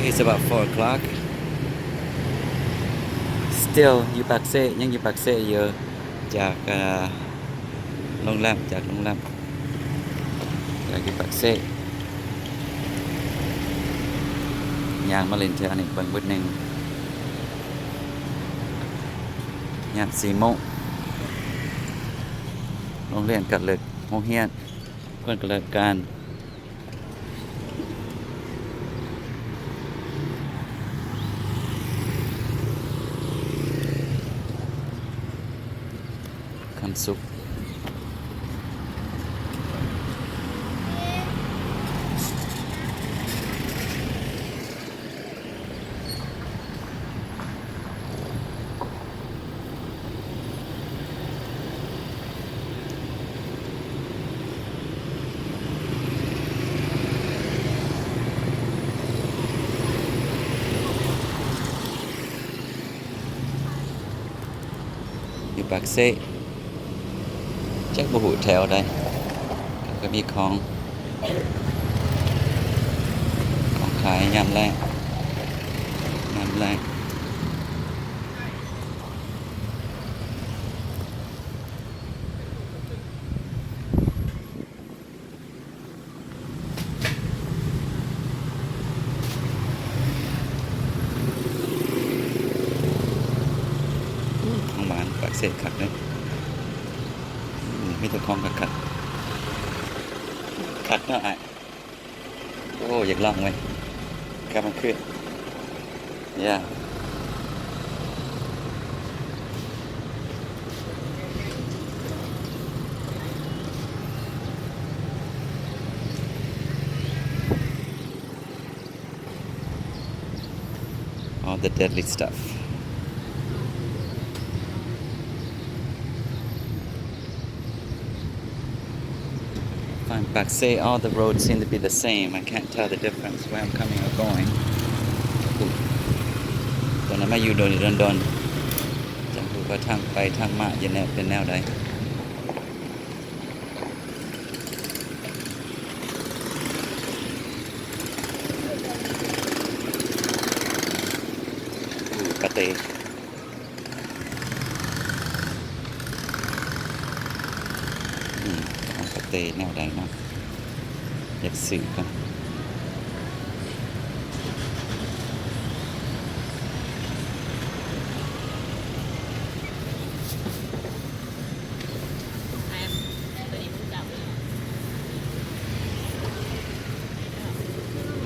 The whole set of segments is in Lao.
It's about four o'clock. Still ຢູ່ປາກເຊ, ຍັງຢູ່ປາກເຊຢູ່ ຈາກ ເອີ ໂຮງແຮມ, ຈາກໂຮງແຮມ ຈາກຢູ່ປາກເຊ ຍ່າງມາຫຼິ້ນແຖວນີ້ເບິ່ງບຶດໜຶ່ງ. ຍາມສີ່ໂມງ ໂຮງຮຽນກໍເລີກ, ໂຮງຮຽນເພິ່ນກໍເລີກການ. ຄຳສຸກ ຢູ່ປາກເຊ ຈັກບໍ່ຮູ້ແຖວໃດ ກໍມີຂອງ ຂອງຂາຍຍາມແລງ ຍາມແລງ. Khong ຫວານ ປາກເຊ ຄັກເດ້. ອືມ ມີແຕ່ຂອງຄັກໆ ຄັກເນາະອ້າຍ. ໂອ້ ຢາກລອງເວີຍ ຄັກມັນຄື Yeah. All the deadly stuff. Find Pakse, all the roads seem to be the same. I can't tell the difference where I'm coming or going. ຕອນນັ້ນມາຢູ່ດົນໆ ຈັ່ງຮູ້ວ່າທາງໄປທາງມາຢູ່ແນວ ເປັນແນວໃດ. ປາເຕ ອືມ ເອົາປາເຕແນວໃດເນາະ ຢາກຊື້ກ່ອນ.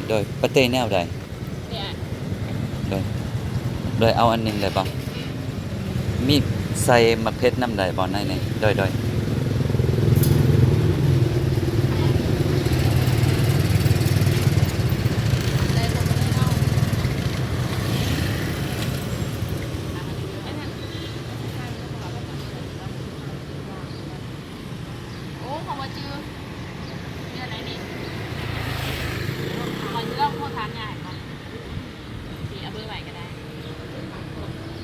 ໂດຍ ປາເຕແນວໃດ? ໂດຍ ໂດຍ ເອົາອັນໜຶ່ງໄດ້ບໍ່? ມີໃສ່ໝາກເຜັດນຳໄດ້ບໍ່ໃນນີ້? ໂດຍ ໂດຍ. ໂອ້ ເຂົາບໍ່ຈື່ ມີອັນໃດນີ້ ຂ້ອຍຊິລອງໂທຖາມຍາໃຫ້ກ່ອນ. ໂອເຄ ເອົາເບີໄວ້ກໍໄດ້.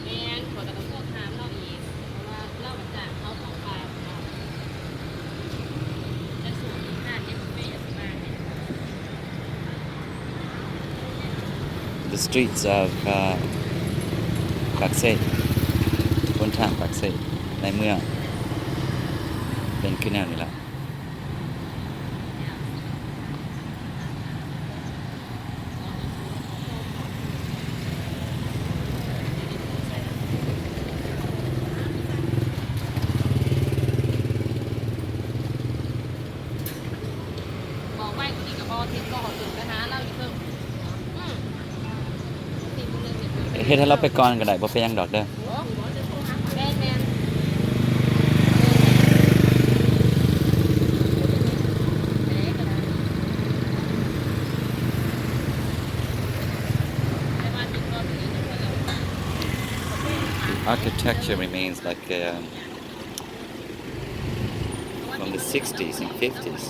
ແມ່ນ ຂ້ອຍກໍຕ້ອງໂທຖາມລາວອີກ ເພາະວ່າລາວກໍຈ້າງເຮົາສອງຝ່າຍເນາະ ຈະສວນອີກຫ້າເຈັດປີ ອາດຊິມາໃຫ້. The streets of, uh, Pakse, ຫົນທາງປາກເຊ ໃນເມືອງ ເປັນຄືແນວນີ້ລະ. Hold on. ເຮັດໃຫ້ລາວໄປກ່ອນກໍໄດ້ ບໍ່ເປັນຫຍັງດອກເດີ. ແມ່ນໆ Architecture remains like, um, from the sixties and fifties.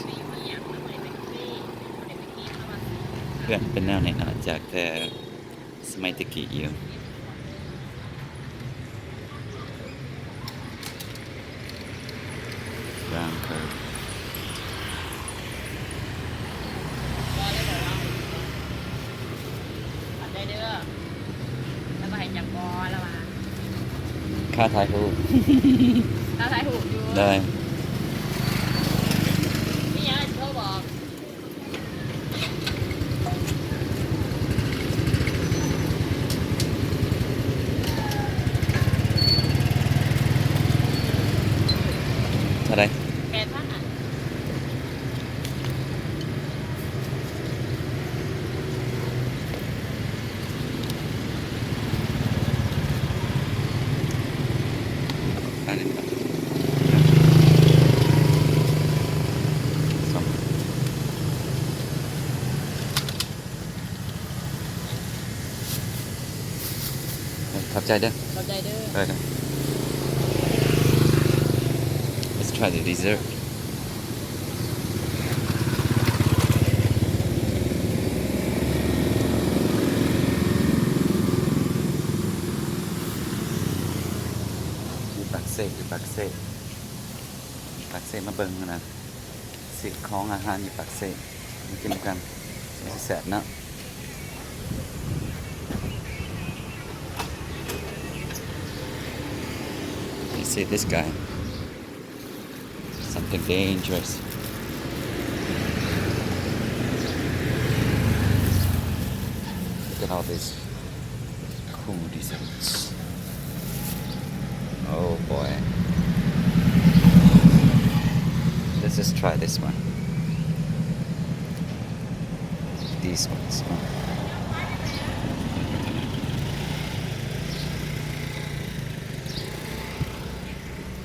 ເຮືອນເປັນແນວນີ້ເນາະ ຈາກແຕ່ສະໄໝແຕ່ກີ້ຢູ່. Brown coat. ເດີ ແລ້ວກໍໃຫ້ຈັບບໍ່ ແລ້ວວ່າ ຄ່າຖ່າຍຮູບ ຄ່າຖ່າຍຮູບຢູ່ ໄດ້ ມີຫຍັງຊິໂທບອກ ເທົ່າໃດ? ແປດພັນ ຂອບໃຈເດີ ຂອບໃຈເດີ ໄດ້ ໄດ້ Let's try the dessert. ຢູ່ປາກເຊ ຢູ່ປາກເຊ ປາກເຊ ມາເບິ່ງຫັ້ນນະ ຊື້ຂອງອາຫານຢູ່ປາກເຊ ມາກິນນຳກັນ ຊິແຊບເນາະ. You see this guy. Something dangerous. Look at all these cool desserts. Oh boy. Let's just try this one. These ones.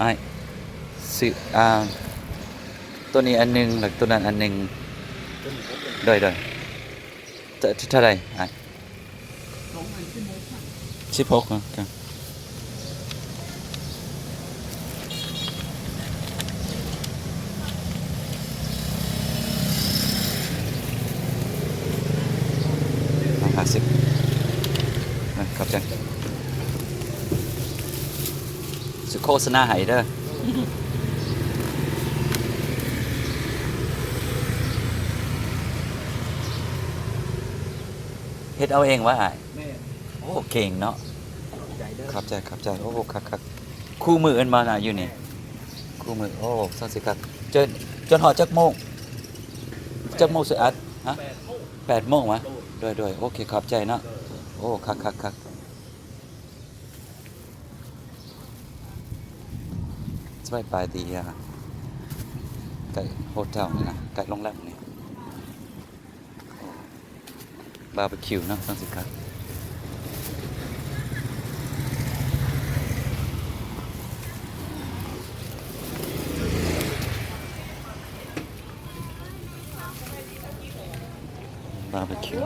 ອ້າຍ ຊື້ ອ່າ ໂຕນີ້ອັນໜຶ່ງ ແລ້ວໂຕນັ້ນອັນໜຶ່ງ. ໂດຍ ໂດຍ ເທົ່າ ເທົ່າໃດອ້າຍ? ສອງອັນສິບຫົກພັນ ສິບຫົກເນາະ ຫ້າສິບ ຂອບໃຈ. ຊິໂຄສະນາໃຫ້ເດີ. ເຮັດເອົາເອງວະອ້າຍ? ແມ່ນ. ໂອ້ ເກັ່ງເນາະ. ຂອບໃຈເດີ. ຂອບໃຈ ຂອບໃຈ. ໂອ້ ຄັກໆ. ຄູ່ມື້ແມ່ນບໍ່ນະຢູ່ນີ້? ແມ່ນ. ຄູ່ມື້. ໂອ້ ສັງສິຄັກ. ຈົນ ຈົນຮອດຈັກໂມງ? ຈັກໂມງຊິອັດ? ຮະ? ແປດໂມງ. ແປດໂມງວະ? ໂດຍ ໂດຍ ໂດຍ. ໂອເຄ ຂອບໃຈເນາະ. ໂດຍ ໂດຍ. ໂອ້ ຄັກໆໆ. ໄປ ໄປທີ່ ອ່າ ໃກ້ໂຮເທວນີ້ນະ ໃກ້ໂຮງແຮມນີ້ ບາບີຄິວເນາະ ຈັ່ງຊີ້ຄັບ. Barbecue.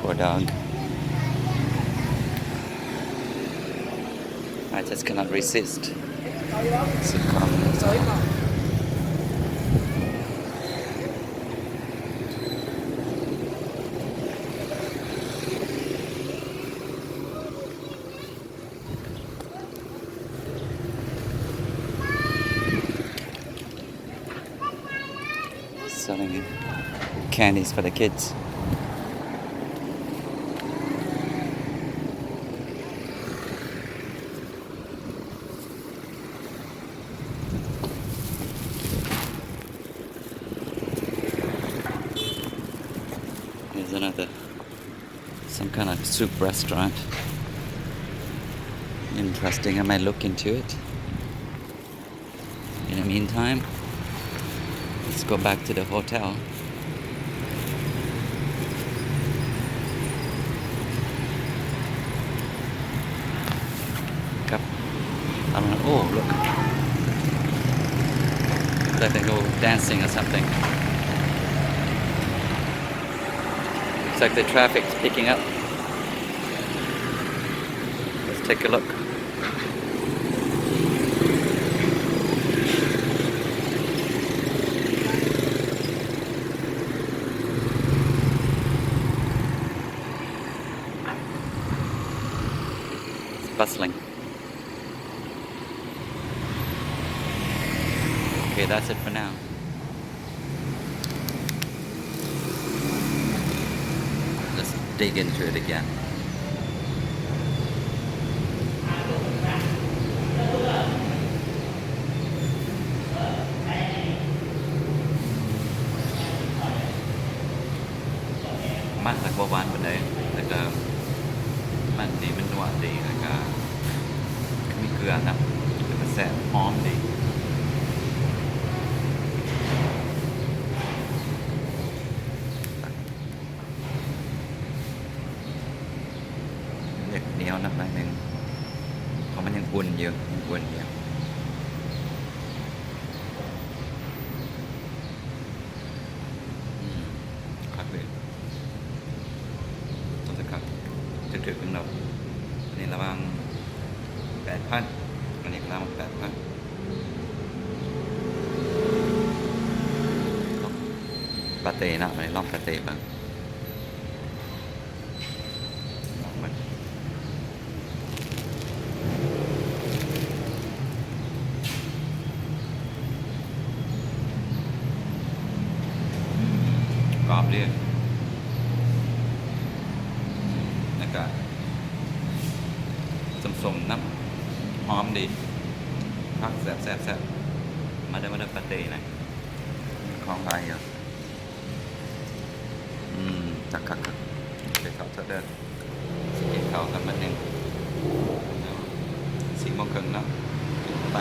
Poor dog. I just cannot resist. Sit calm. Selling candies for the kids. Here's another. Some kind of soup restaurant. Interesting. I might look into it. In the meantime, let's go back to the hotel. Cup. I don't know. Oh, look. Looks like they go dancing or something. Looks like the traffic's picking up. Let's take a look. It's bustling. Okay, that's it for now. Dig into it again. ມັນກໍບໍ່ຫວານປານໃດ ແລ້ວກໍມັນນີ້ມັນນົວດີ ແລ້ວກໍມີເກືອນຳ ແລ້ວກໍແຊບ ຫອມດີ. ຢາກໜຽວນຳໜ້ອຍໜຶ່ງ ເພາະມັນຍັງອຸ່ນຢູ່ ຍັງອຸ່ນຢູ່. ອືມ ຄັກເລີຍ ຕ້ອງຈະຄັກ ຖືກໆ ເນາະ. ອັນນີ້ລະຫວ່າງແປດພັນ ອັນນີ້ລະຫວ່າງແປດພັນ. ປາເຕ້ເນາະ ອັນນີ້ລອງປາເຕ້ເບິ່ງ. ກອບດີ ແລ້ວກະສົ້ມໆ ນຳ ຫອມດີ ຄັກ ແຊບໆ ມາເດີ ມາເດີ ປາເຕ້ນະ ຂອງຫຼາຍຢູ່. ອືມ ຄັກໆ ໄປເຂົ້າເທື່ອເດີ ຊິກິນເຂົ້າກັນບາດໜຶ່ງ ສີ່ໂມງເຄິ່ງເນາະ ກິນໄປ.